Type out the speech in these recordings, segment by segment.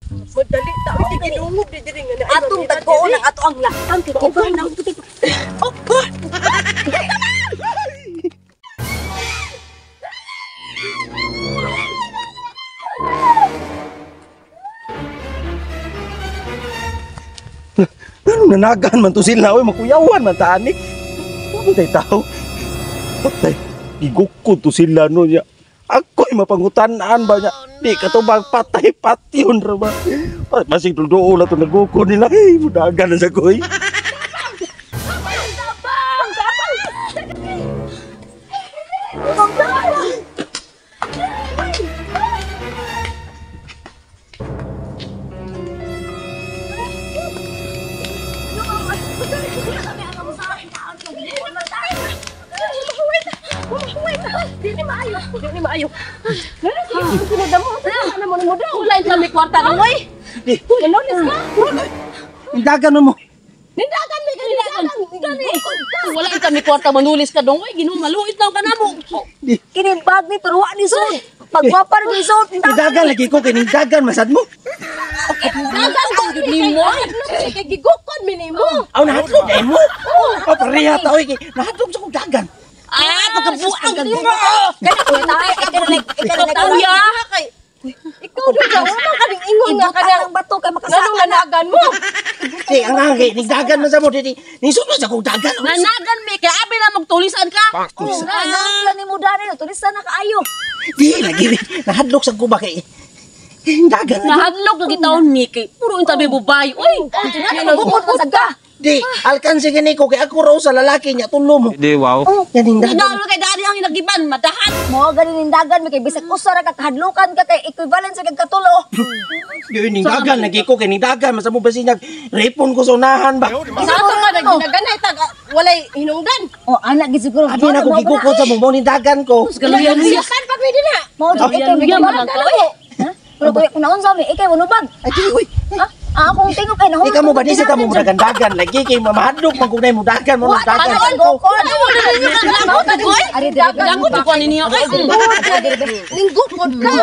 Madali ta oy gidungog di diri nga naay. Atong tagkoon ang ato ang lakang kay kibay na Oh, oh. Ano nanagan man to sila oy, makuyawan man ta ani. Patay tao. Patay. Gigukod to sila no niya. Ako'y mapangutan-an ba niya? Di ka to bang patay patyon ra ba? Masig duduol na to nagukod nila. Ay, mudagan na sa koy. Dili maayo, dili maayo. Sunod mo, ano mo mo daw? Wala yung may kwarta na oy. Nanolis ka? Nindagan mo. Nindagan mi nindagan. Gani. Wala yung may kwarta manulis ka dong oy. Ginoo maluit na ka namo. Kining bag ni pero wa ni sud. Pagwapar ni sud. Nindagan lagi ko kay nindagan masad mo. Dagan ko gyud nimo. Kay gigukod mi nimo. Aw nahadlok ay mo. Oh, pareha ta oy kay nahadlok sa kong dagan. Ah, pagkabuang nimo. Ikaw ya. Ikaw do ka kaning ingon nga Ibutan kanang ang bato kay nganong makasaka na. nanagan mo. Di ang ang kay nindagan man sa mo di nisunod sa kong dagan. Nanagan mi kay abi na magtulisan ka. Oh, na ni mo dani turista na kaayo. Di lagi nahadlok sa ko ba kay nindagan. Nahadlok na gitawon mi kay puro unta mi bubay. Oy, Bukod man sad ka. Di alkanse gani ko kay ako raw sa lalaki niya tulo mo. Di, wow. Yan nindagan. Inaalo kay dali ang inagiban, madahan. Mo gani nindagan mi kay bisag usa ra ka kahadlukan ka kay equivalent sa kag katulo. Di nindagan lagi ko kay nindagan man sa mo basin nag repon ko sa unahan ba. Sa ato ka nagnaganay tag walay hinungdan. Oh, anak gid siguro. Abi na ko gigukod sa mo mo nindagan ko. Galuyan niya. Siyakan pa pwede na. Mo jud ikaw Galuyan man lang ka oy. Ha? Pero kuya kung naunsa mi ikay manubag. Ay di oy. Ha? Ah, akong tingog kay Di ka mo ba di sa mo dagan lagi kay mamahadlok man kung nay mo dagan mo dagan. Ari diri. Dako ko ani niya oy. Ninggukod ka.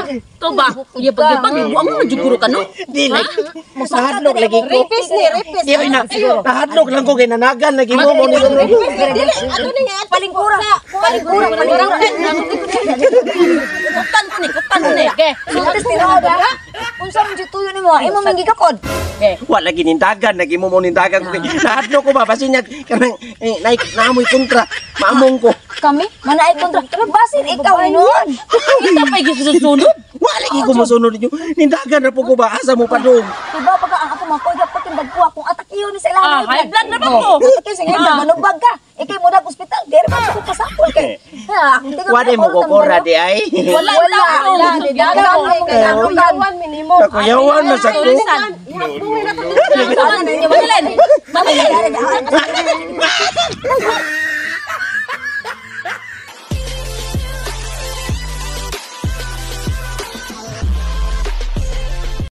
To ba? Iya pag ang mo jud ka no. Di lagi. Nahadlok lagi ko. Repis ni, repis. Di oy na. Nahadlok lang ko kay nanagan lagi mo mo ni. Dili, ato ni nga Palingkura. Palingkura, palingkura. Kutan ko ni, kutan ko ni. Ge. Sultis tinuod ha. Unsa man jud tuyo nimo? Imo man gigakod. Wa lagi nindagan lagi mo mo nindagan ko. Nahadlok ko ba basin niya kanang naik naamoy kontra. Maamong ko. Kami manaay kontra. Pero basin ikaw hinuon. Kita pa gisunod. Wa lagi ko mosunod ninyo. Nindagan ra po ko ba asa mo padung. Diba pagka ang ako makoy dapat yung dagkuha kung atakiyo ni sa ilang Ah, high blood na ba ko? Atakiyo sa high blood, manubag ka. Ikay mo nag ospital, dere pa ko pasapol kay. Ha, akong tingog Wa di mo kokora di ay. Wala Wala. wala. Dagan mo kay Kuyawan mi nimo. Kakuyawan man sa ko. Ihakbong ni nato. Mahilen. Mahilen.